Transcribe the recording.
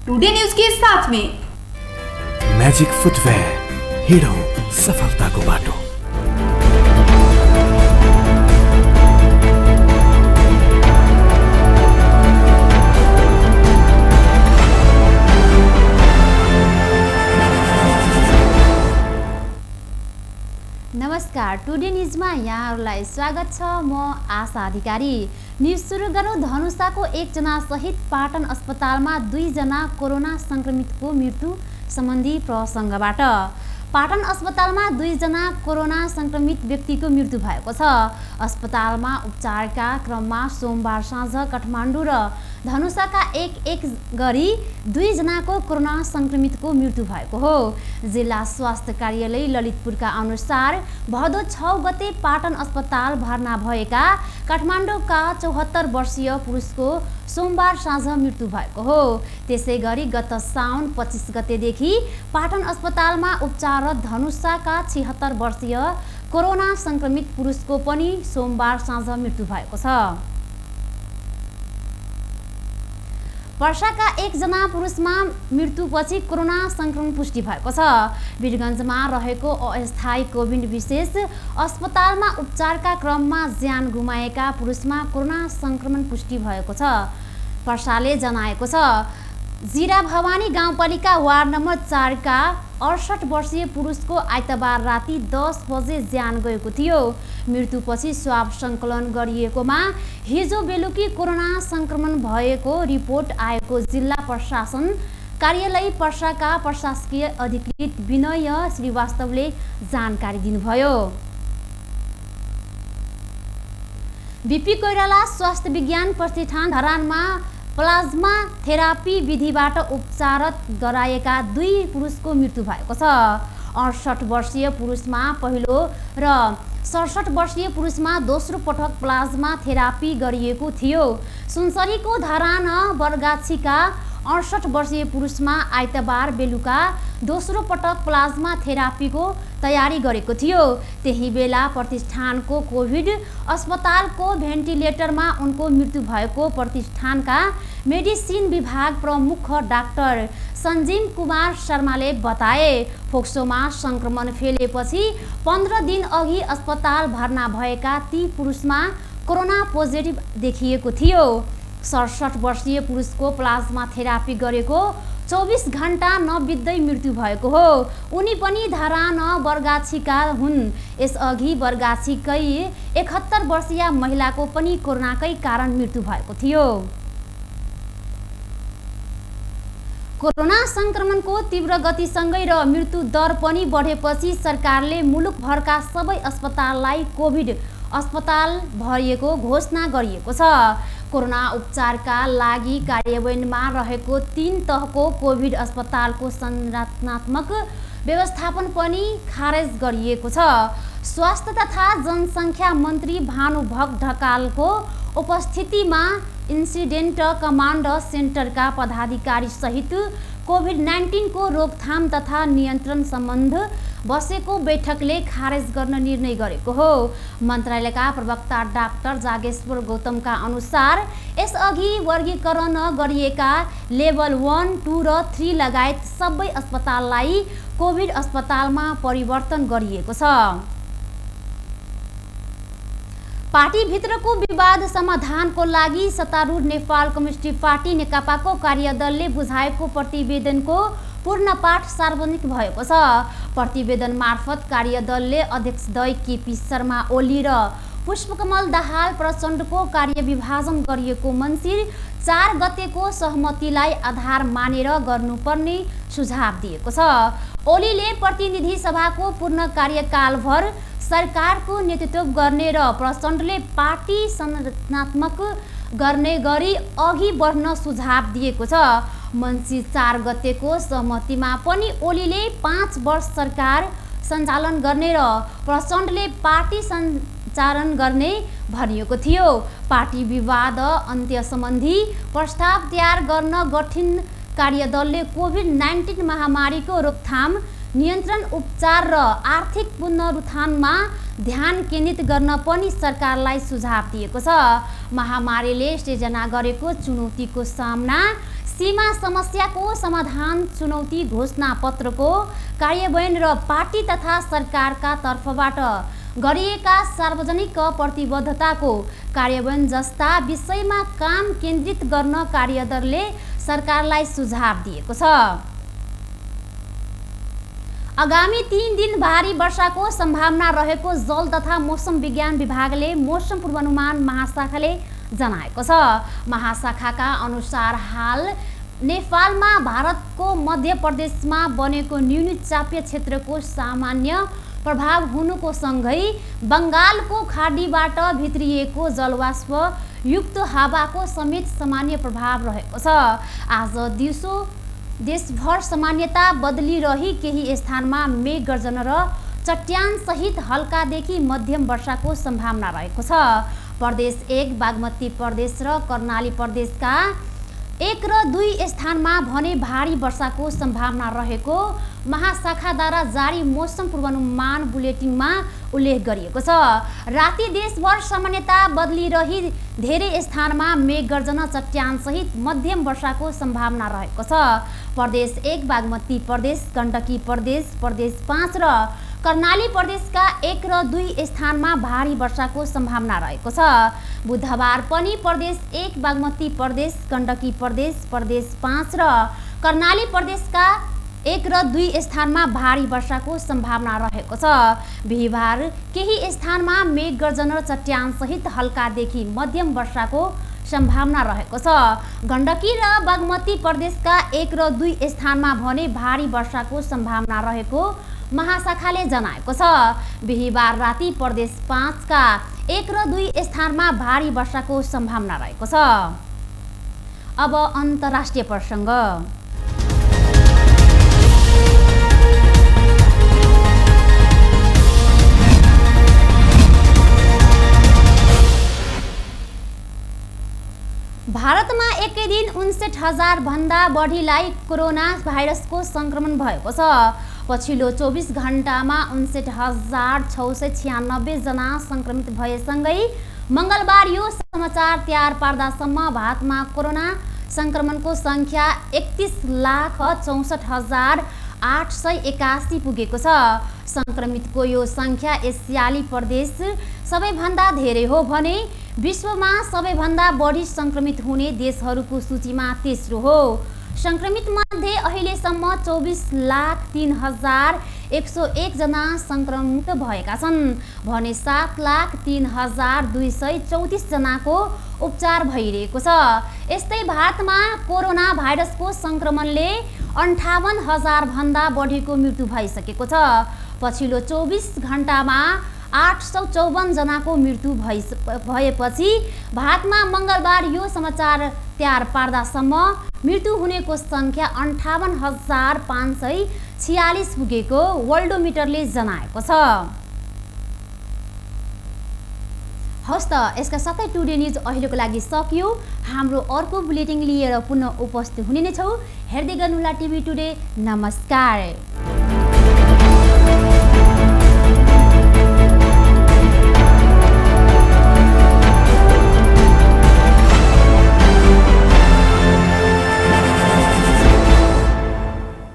Today news के साथ में मैजिक फुटवेयर, हिँडौं सफलताको बाटो। नमस्कार, टुडे न्यूजमा यहाँहरूलाई स्वागत छ। म आशा अधिकारी। न्यूज सुरु गरौँ। धनुषाको 1 जना सहित पाटन अस्पतालमा 2 जना कोरोना संक्रमितको मृत्यु सम्बन्धी प्रसङ्गबाट। पाटन अस्पतालमा 2 जना कोरोना संक्रमित व्यक्तिको मृत्यु भएको छ। अस्पतालमा उपचारका क्रममा सोमबार साँझ काठमाडौँ र धनुषाका एक गरी 2 जनाको कोरोना संक्रमितको मृत्यु भएको हो। जिल्ला स्वास्थ्य कार्यालय ललितपुरका अनुसार भदौ 6 गते पाटन अस्पताल भर्ना भएका काठमाडौँका 74 वर्षीय पुरुषको सोमबार साँझ मृत्यु भएको हो। त्यसै गरी गत साउन 25 गतेदेखि पाटन अस्पतालमा उपचाररत धनुषाका 76 वर्षीय कोरोना संक्रमित पुरुषको पनि सोमबार साँझ मृत्यु भएको छ। पर्साका 1 जना पुरुषमा मृत्युपछि कोरोना संक्रमण पुष्टि भएको छ। वीरगञ्जमा रहेको अस्थायी कोभिड विशेष अस्पतालमा उपचारका क्रममा ज्यान गुमाएका पुरुषमा कोरोना संक्रमण पुष्टि भएको छ। पर्साले जनाएको छ। जिरा भवानी गाउँपालिका वार्ड नम्बर 4 का 68 वर्षीय पुरुषको आइतबार राति 10 बजे ज्यान गएको थियो। मृत्युपछि स्वाब सङ्कलन गरिएकोमा हिजो बेलुकी कोरोना संक्रमण भएको रिपोर्ट आएको जिल्ला प्रशासन कार्यालय पर्साका प्रशासकीय अधिकृत विनय श्रीवास्तवले जानकारी दिनुभयो। बीपी कोइराला स्वास्थ्य विज्ञान प्रतिष्ठान धरानमा प्लाज्मा थेरापी विधिबाट उपचारत गराएका 2 पुरुषको मृत्यु भएको छ। 68 वर्षीय पुरुषमा पहिलो र 67 वर्षीय पुरुषमा दोस्रो पटक प्लाज्मा थेरापी गरिएको थियो। सुनसरीको धरान बरगाछीका 68 वर्षीय पुरुषमा आइतबार बेलुका दोस्रो पटक प्लाज्मा थेरापीको तयारी गरेको थियो। त्यही बेला प्रतिष्ठानको कोभिड अस्पतालको भेन्टिलेटरमा उनको मृत्यु भएको प्रतिष्ठानका मेडिसिन विभाग प्रमुख डाक्टर सञ्जीव कुमार शर्माले बताए। फोक्सोमा संक्रमण फैलेपछि 15 दिन अघि अस्पताल भर्ना भएका ती पुरुषमा कोरोना पोजिटिभ देखिएको थियो। 67 वर्षीय पुरुषको प्लाज्मा थेरापी गरेको 24 घण्टा नबित्दै मृत्यु भएको हो। उनी पनि धरान बरगाछीका हुन्। यसअघि बरगाछीकै 71 वर्षीय महिलाको पनि कोरोनाकै कारण मृत्यु भएको थियो। कोरोना संक्रमणको तीव्र गतिसँगै र मृत्यु दर पनि बढेपछि सरकारले मुलुकभरका सबै अस्पताललाई कोभिड अस्पताल भरिएको घोषणा गरिएको छ। कोरोना उपचारका लागि कार्यान्वयनमा रहेको 3 तहको कोभिड अस्पतालको संरचनात्मक व्यवस्थापन पनि खारेज गरिएको छ। स्वास्थ्य तथा जनसङ्ख्या मन्त्री भानुभक्त ढकालको उपस्थितिमा इन्सिडेन्ट कमान्ड सेन्टरका पदाधिकारी सहित कोभिड-19 को रोकथाम तथा नियन्त्रण सम्बन्ध बसेको बैठकले खारेज गर्न निर्णय गरेको हो। मन्त्रालयका प्रवक्ता डाक्टर जागेश्वर गौतमका अनुसार यसअघि वर्गीकरण गरिएका लेभल 1, 2 र 3 लगायत सबै अस्पताललाई कोभिड अस्पतालमा परिवर्तन गरिएको छ। पार्टीभित्रको विवाद समाधानको लागि सत्तारूढ नेपाल कम्युनिस्ट पार्टी नेकपाको कार्यदलले बुझाएको प्रतिवेदनको पूर्ण पाठ सार्वजनिक भएको छ। प्रतिवेदन मार्फत कार्यदलले अध्यक्ष दय केपी शर्मा ओली र पुष्पकमल दाहाल प्रचण्डको कार्यविभाजन गरिएको मङ्सिर 4 गतेको सहमतिलाई आधार मानेर गर्नुपर्ने सुझाव दिएको छ। ओलीले प्रतिनिधि सभाको पूर्ण कार्यकालभर सरकारको नेतृत्व गर्ने र प्रचण्डले पार्टी संरचनात्मक गर्ने गरी अघि बढ्न सुझाव दिएको छ। मङ्सिर 4 गतेको सहमतिमा पनि ओलीले 5 वर्ष सरकार सञ्चालन गर्ने र प्रचण्डले पार्टी सञ्चालन गर्ने भनिएको थियो। पार्टी विवाद अन्त्य सम्बन्धी प्रस्ताव तयार गर्न गठित कार्यदलले कोभिड-19 महामारीको रोकथाम, नियन्त्रण, उपचार र आर्थिक पुनरुत्थानमा ध्यान केन्द्रित गर्न पनि सरकारलाई सुझाव दिएको छ। महामारीले सृजना गरेको चुनौतीको सामना सीमा समस्याको समाधान चुनौती घोषणा पत्रको कार्यान्वयन र पार्टी तथा सरकारका तर्फबाट गरिएका सार्वजनिक प्रतिबद्धताको कार्यान्वयन जस्ता विषयमा काम केन्द्रित गर्न कार्यदलले सरकारलाई सुझाव दिएको छ। आगामी 3 दिन भारी वर्षाको सम्भावना रहेको जल तथा मौसम विज्ञान विभागले मौसम पूर्वानुमान महाशाखाले जनाएको छ। महाशाखाका अनुसार हाल नेपालमा भारतको मध्य प्रदेशमा बनेको न्यून चापीय क्षेत्रको सामान्य प्रभाव हुनुको सँगै बङ्गालको खाडीबाट भित्रिएको जलवाष्प युक्त हावाको समेत सामान्य प्रभाव रहेको छ। आज दिउँसो देशभर सामान्यता बदली रही केही स्थानमा मेघ गर्जन र चट्यान सहित हल्कादेखि मध्यम वर्षाको सम्भावना रहेको छ। प्रदेश 1 बागमती प्रदेश र कर्णाली प्रदेशका 1 र 2 स्थानमा भने भारी वर्षाको सम्भावना रहेको महाशाखाद्वारा जारी मौसम पूर्वानुमान बुलेटिनमा उल्लेख गरिएको छ। राति देशभर सामान्यता बदली रही धेरै स्थानमा मेघ गर्जन चट्यान सहित मध्यम वर्षाको सम्भावना रहेको छ। प्रदेश 1 बागमती प्रदेश, गण्डकी प्रदेश, प्रदेश 5 र कर्णाली प्रदेशका 1 र 2 स्थानमा भारी वर्षाको सम्भावना रहेको छ। बुधबार पनि प्रदेश 1 बागमती प्रदेश, गण्डकी प्रदेश, प्रदेश 5 र कर्णाली प्रदेशका 1 र 2 स्थानमा भारी वर्षाको सम्भावना रहेको छ। बिहिबार केही स्थानमा मेघ गर्जन र चट्यान सहित हल्कादेखि मध्यम वर्षाको सम्भावना रहेको छ। गण्डकी र बागमती प्रदेशका 1 र 2 स्थानमा भने भारी वर्षाको सम्भावना रहेको महाशाखाले जनाएको छ। बिहिबार राति प्रदेश 5 का 1 र 2 स्थानमा भारी वर्षाको सम्भावना रहेको छ। अब अन्तर्राष्ट्रिय प्रसङ्ग। भारतमा एकै दिन 59,000 भन्दा बढीलाई कोरोना भाइरसको संक्रमण भएको छ। पछिल्लो 24 घण्टामा 59,696 जना संक्रमित भएसँगै मङ्गलबार यो समाचार तयार पार्दासम्म भारतमा कोरोना संक्रमणको संख्या 31,64,881 पुगेको छ। संक्रमितको यो संख्या एसियाली प्रदेश सबैभन्दा धेरै हो भने विश्वमा सबैभन्दा बढी संक्रमित हुने देशहरूको सूचीमा तेस्रो हो। संक्रमित मध्ये अहिलेसम्म 24,03,101 जना संक्रमित भएका छन् भने 7,03,234 जनाको उपचार भइरहेको छ। यस्तै भारतमा कोरोना भाइरसको संक्रमणले 58,000 भन्दा बढीको मृत्यु भइसकेको छ। पछिल्लो 24 घण्टामा 854 जनाको मृत्यु भएपछि भारतमा मङ्गलबार यो समाचार तयार पार्दासम्म मृत्यु हुनेको संख्या 58,546 पुगेको वर्ल्डोमिटरले जनाएको छ। हस्त यसका साथै टुडे न्युज अहिलेको लागि सकियो। हाम्रो अर्को बुलेटिन लिएर पुनः उपस्थित हुने नै छौँ। हेर्दै गर्नुहोला टिभी टुडे। नमस्कार।